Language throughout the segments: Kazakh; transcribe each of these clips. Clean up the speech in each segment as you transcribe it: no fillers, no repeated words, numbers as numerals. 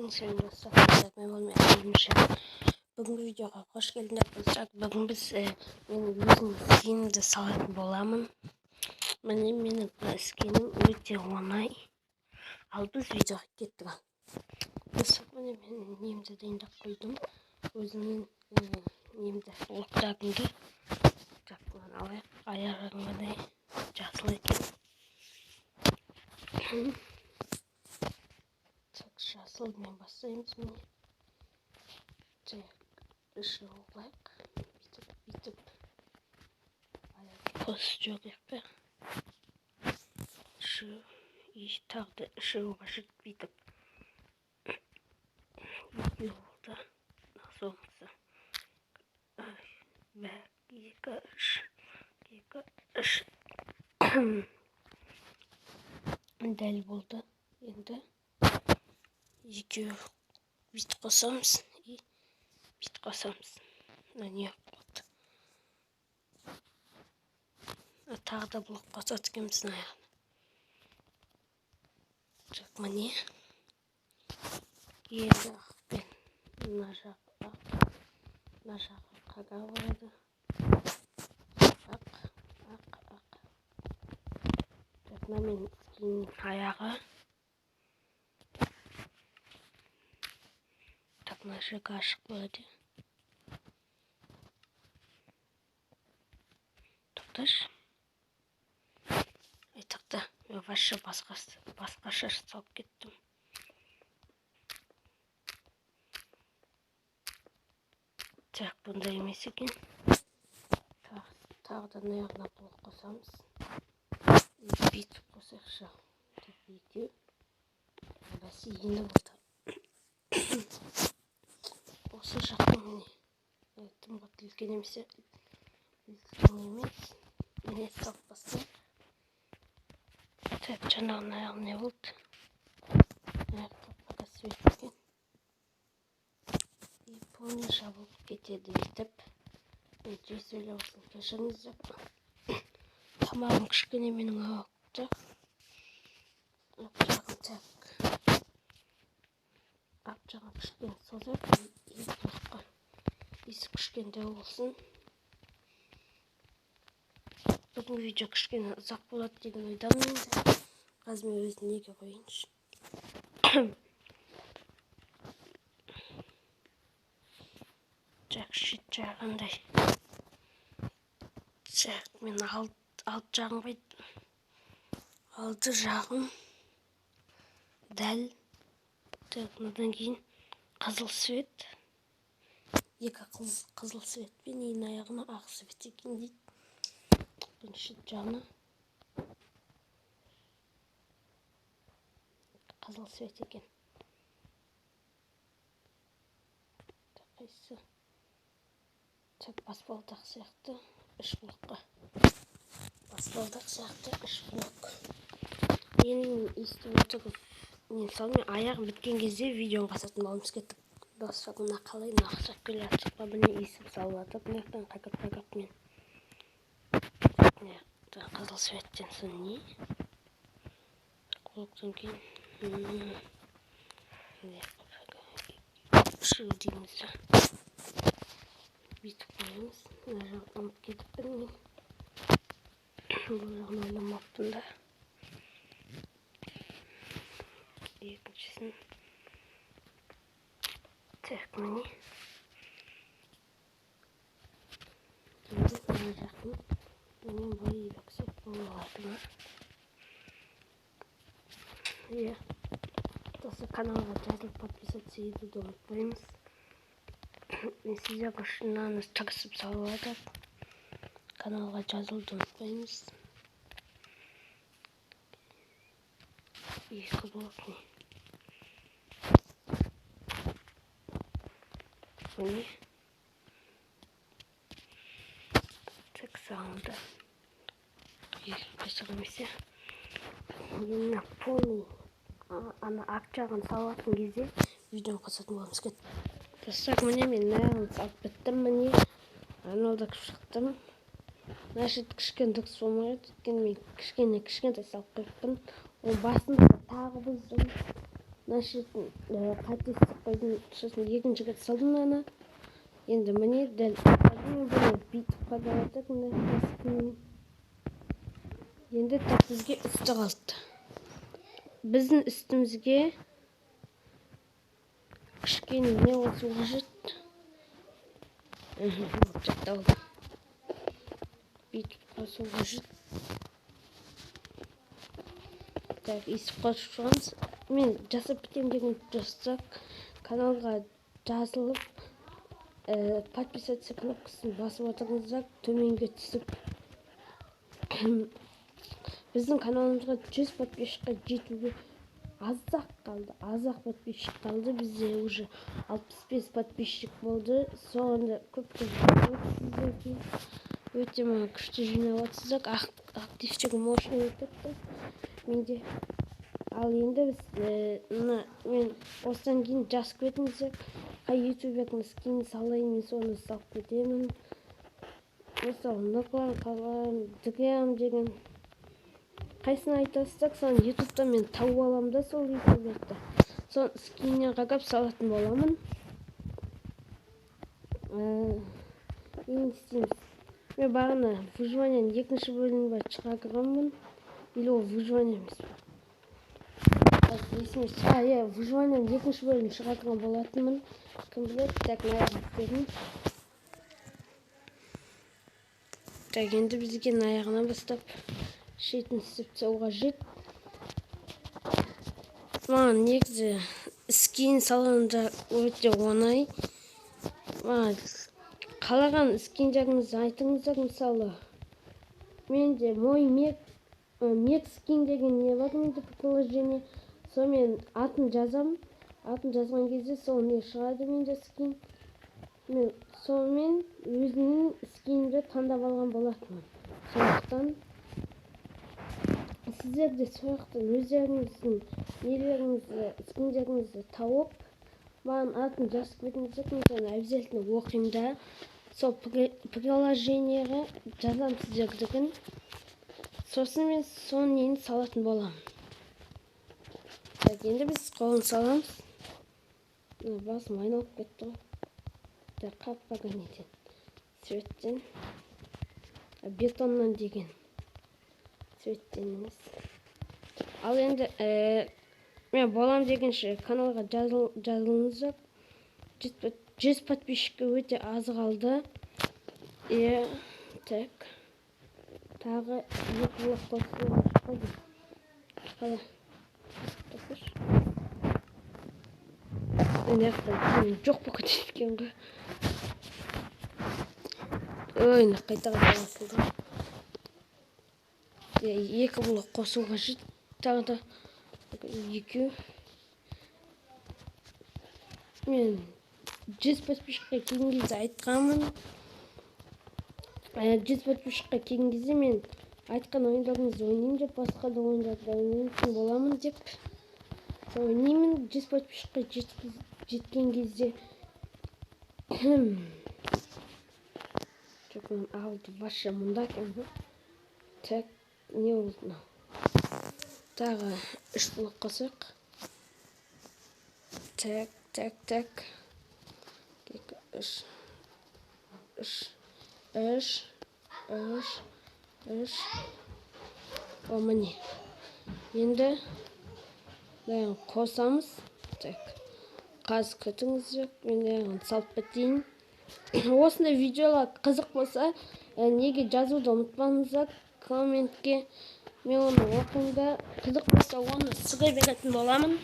Сәлем достар, мен бүгінгі видеоға қош келдіңдер достар. Бүгін біз мен өзім скинімді салатын боламын. Міне менің скинім өте оңай. Ал біз видеоға кеттік. Достар, міне мен немді дайындап қойдым. Өзімнің немді, оқтарымды. Так, мынаны алайық. Аяғым мындай жасыл екен. Так, жасылмен бастаймыз міне. Так, үшеу қылайық. Бүйтіп, бүйтіп. Аяқ қосып жіберейік пе? Үшеу, и тағы да үшеу қажет бүйтіп. Екеу болды. Соңғысы. Бір, екі, үш. Екі, үш. Дәл болды. Енді екеу бүйтіп қосамыз и бүйтіп қосамыз. Мына не болды? Тағы да блок қосады екенбіз мына аяғына. Так, міне. Енді ақпен мына жағы ақ, мына жағы қара болады. Ақ, ақ, ақ. Так, мына менің скиннің аяғы. Так, мына жағы ашық болады. Тоқташы. Ай, тоқта. Мен вообще басқаша салып кеттім. Так, бұндай емес екен. Тағы да мына жағына блок қосамыз. Бүйтіп қосайықшы. Так, екеу. Бәсе енді болды. Осы жақтың міне. Тым қатты үлкен емес, үлкен емес. Міне салып бастайық. Так, жаңағының аяғы не болды? Аяқта пока свет екен. И полный жабылып кетеді бүйтіп. Мен жей сөйлеп отырсам, кешіріңіздер. Тамағым кішкене менің ауырып. Ап жағын так. Ап жағын кішкене созып, и блокқа. Иісі кішкентай болсын. Бүгінгі видео кішкене ұзақ болады деген ойдамын енді. Қазір мен өзім неге қояйыншы. Так, шет жағы қандай? Так, мен алт жағын қойдым. Алты жағым дәл. Так, мынадан кейін қызыл свет. Екі қызыл светпен ең аяғына ақ свет екен дейді. Бұның шет жағына қызыл свет екен. Так, қайсысы? Так, баспалдақ сияқты үш блокқа. Баспалдақ сияқты үш блок. Енді естіп отырып, мен салмай аяғым біткен кезде видеоны қосатын боламыз. Кеттік. Достар, мына қалай мына ұқсап келе жатсақ па, міне есіп салып жатып, мына жақтан қайқап-қайқап мен. Мына жақтан қызыл светтен соң не? Блоктан кейін, үшеу дейміз да. Бүйтіп қоямыз. Мына жағын ұмытып кетіппін мен. Бұл жағын ойламаппын да. Екіншісін. Так, міне. Енді мына жақтың міне былай бөксек болады ма? Иә. Достар, каналға жазылып подписаться етуді ұмытпаймыз. Мен сіздер үшін мынаны тырысып салып жатыр. Каналға жазылуды ұмытпаймыз. Екі блок не? Міне. Так, салынды. Екі қисық емес, иә. Енді полный, ана арт жағын салатын кезде видеоны қосатын боламыз. Кеттік. Достар, міне мен мынаны салып біттім, міне. Арнолдап шықтым. Мына шет кішкене дұрыс болмай еді, өйткені мен кішкене кішкентай салып қойыппын. Ол басын тағы бұздым. Мына шетін қате істеп қойдым, сосын екінші рет салдым мынаны. Енді міне дәл бұны бүйтіп қадалатып мына. Енді так бізге үсті қалды. Біздің үстімізге кішкене не қосу қажет. Жатталды. Бүйтіп қосу қажет. Так, есіп қосып шығамыз. Мен жасап бітемін деген достар, каналға жазылып, подписаться кнопкасын басып отырыңыздар, төменге түсіп. Біздің каналымызға 100 подписчикқа жетуге аз-ақ қалды, аз-ақ подписчик қалды. Бізде уже 65 подписчик болды. Соны көп көп сіздерге өте маған күшті жинап отырсыздар. Активтігі мощный болып кетті менде. Ал енді біз мына мен осыдан кейін жазып кетіңіздер, қай ютубердің скинін салайын, мен соны салып кетемін. Мысалы, Нұрлан Қалам, Дігем деген қайсыны айтасыздар, соны ютубтан мен тауып аламын да, сол ютуберді соны скинінен қарап салатын боламын. Не істейміз? Мен бағана выживанияның екінші бөлімін бар шығарғанмын. Или ол выживание емес пе? Есіме түсті. Иә, выживанияның екінші бөлімін шығарған болатынмын. Кім біледі? Так, мына аяғын істедім. Так, енді бізге мына аяғынан бастап шетін істеп тастауға қажет. Маған негізі скин салғанда өте оңай. Маған қалаған скиндеріңізді айтыңыздар. Мысалы, менде мой мек скин деген не бар менде приложение. Сонымен атын жазам. Атын жазған кезде сол не шығады менде скин. Мен сонымен өзімнің скинімді таңдап алған болатынмын. Сондықтан сіздер де сол жақтан өздеріңіздің нелеріңізді, скиндеріңізді тауып, маған атын жазып кетіңіздер. Мен соны обязательно оқимын да, сол приложениеға жазамын сіздердікін. Сосын мен соның нені салатын боламын. Так, енді біз қолын саламыз. Мына басым айналып кетті ғой. Так, қап-қара неден? Цветтен. Бетоннан деген. Цветтен емес. Ал енді, мен болам дегенше каналға жазылыңыздар. 100 подписчикке өте аз қалды. Так. Тағы екі блок қосылып қалды. Қалай? Тоқыш. Мына жақта жоқ болып кетеді екен ғой. Ой, мына қайта қосылды. Екі блок қосу қажет. Тағы да екеу. Мен 100 подписчикке келген кезде айтқанмын. 100 подписчикке келген кезде мен айтқан ойындарыңызды ойнаймын деп, басқа да ойындарды ойнайтын боламын деп. Сол ойнаймын 100 подписчикке жеткен кезде. Жоқ, мына алды вообще мұнда екен ғой. Так, не болды мынау? Тағы 3 блок қосайық. Так, так, так. Екі, үш, үш, үш, үш, үш. О, міне. Енді мынаны қосамыз. Так. Қазір күтіңіздер, мен мынаны салып бітейін. Осындай видеолар қызық болса, неге жазуды ұмытпаңыздар комментке. Мен оны оқимын да, қызық болса оны сыға беретін боламын.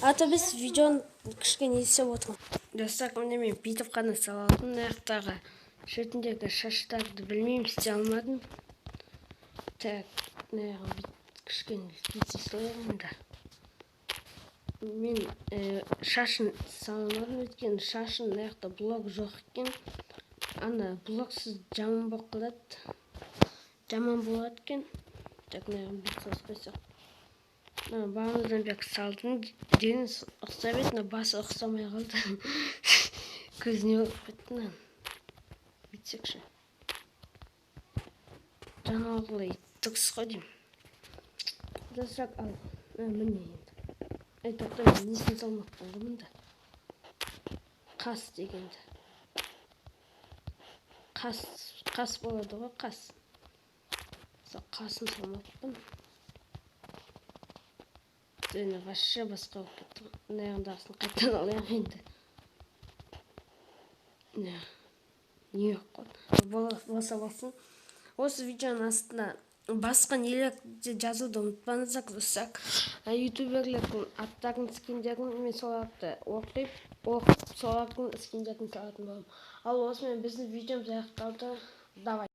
Ата біз видеоны кішкене естіп отырмын. Достар, міне мен бүйтіп қана сала алдым. Мына жақтағы шетіндегі шаштарды білмеймін, істей алмадым. Так, мына жағын бүйтіп кішкене бүйте салайын да. Мен шашын сала алмадым, өйткені шашын мына жақта блок жоқ екен. Ана блоксыз жаман болып қалады. Жаман болады екен. Так, мына жағын бүйтіп салып қойсақ. Мына бағанадан бері салдым. Денесі ұқсап еді, мына басы ұқсамай қалды. Көзіне болып кетті мынаның. Бүйтсекші. Жаңағыдай дұрыс қой деймін. Достар, ал, міне енді. Ей, тоқта, мен несін салмаппын ғой мұнда? Қас дегенді, қас, қас болады ғой, қас. Сол қасын салмаппын. Енді вообще басқа болып кетті ғой. Мына жағындағысын қайтадан алайық енді. Не не қалды, болса болсын. Осы видеоның астына басқа нелерді жазуды ұмытпаңыздар, достар. Ютуберлердің аттарын, скиндерін мен соларды оқип, оқып, солардың скиндерін салатын боламын. Ал осымен біздің видеомыз аяқталды. Давай.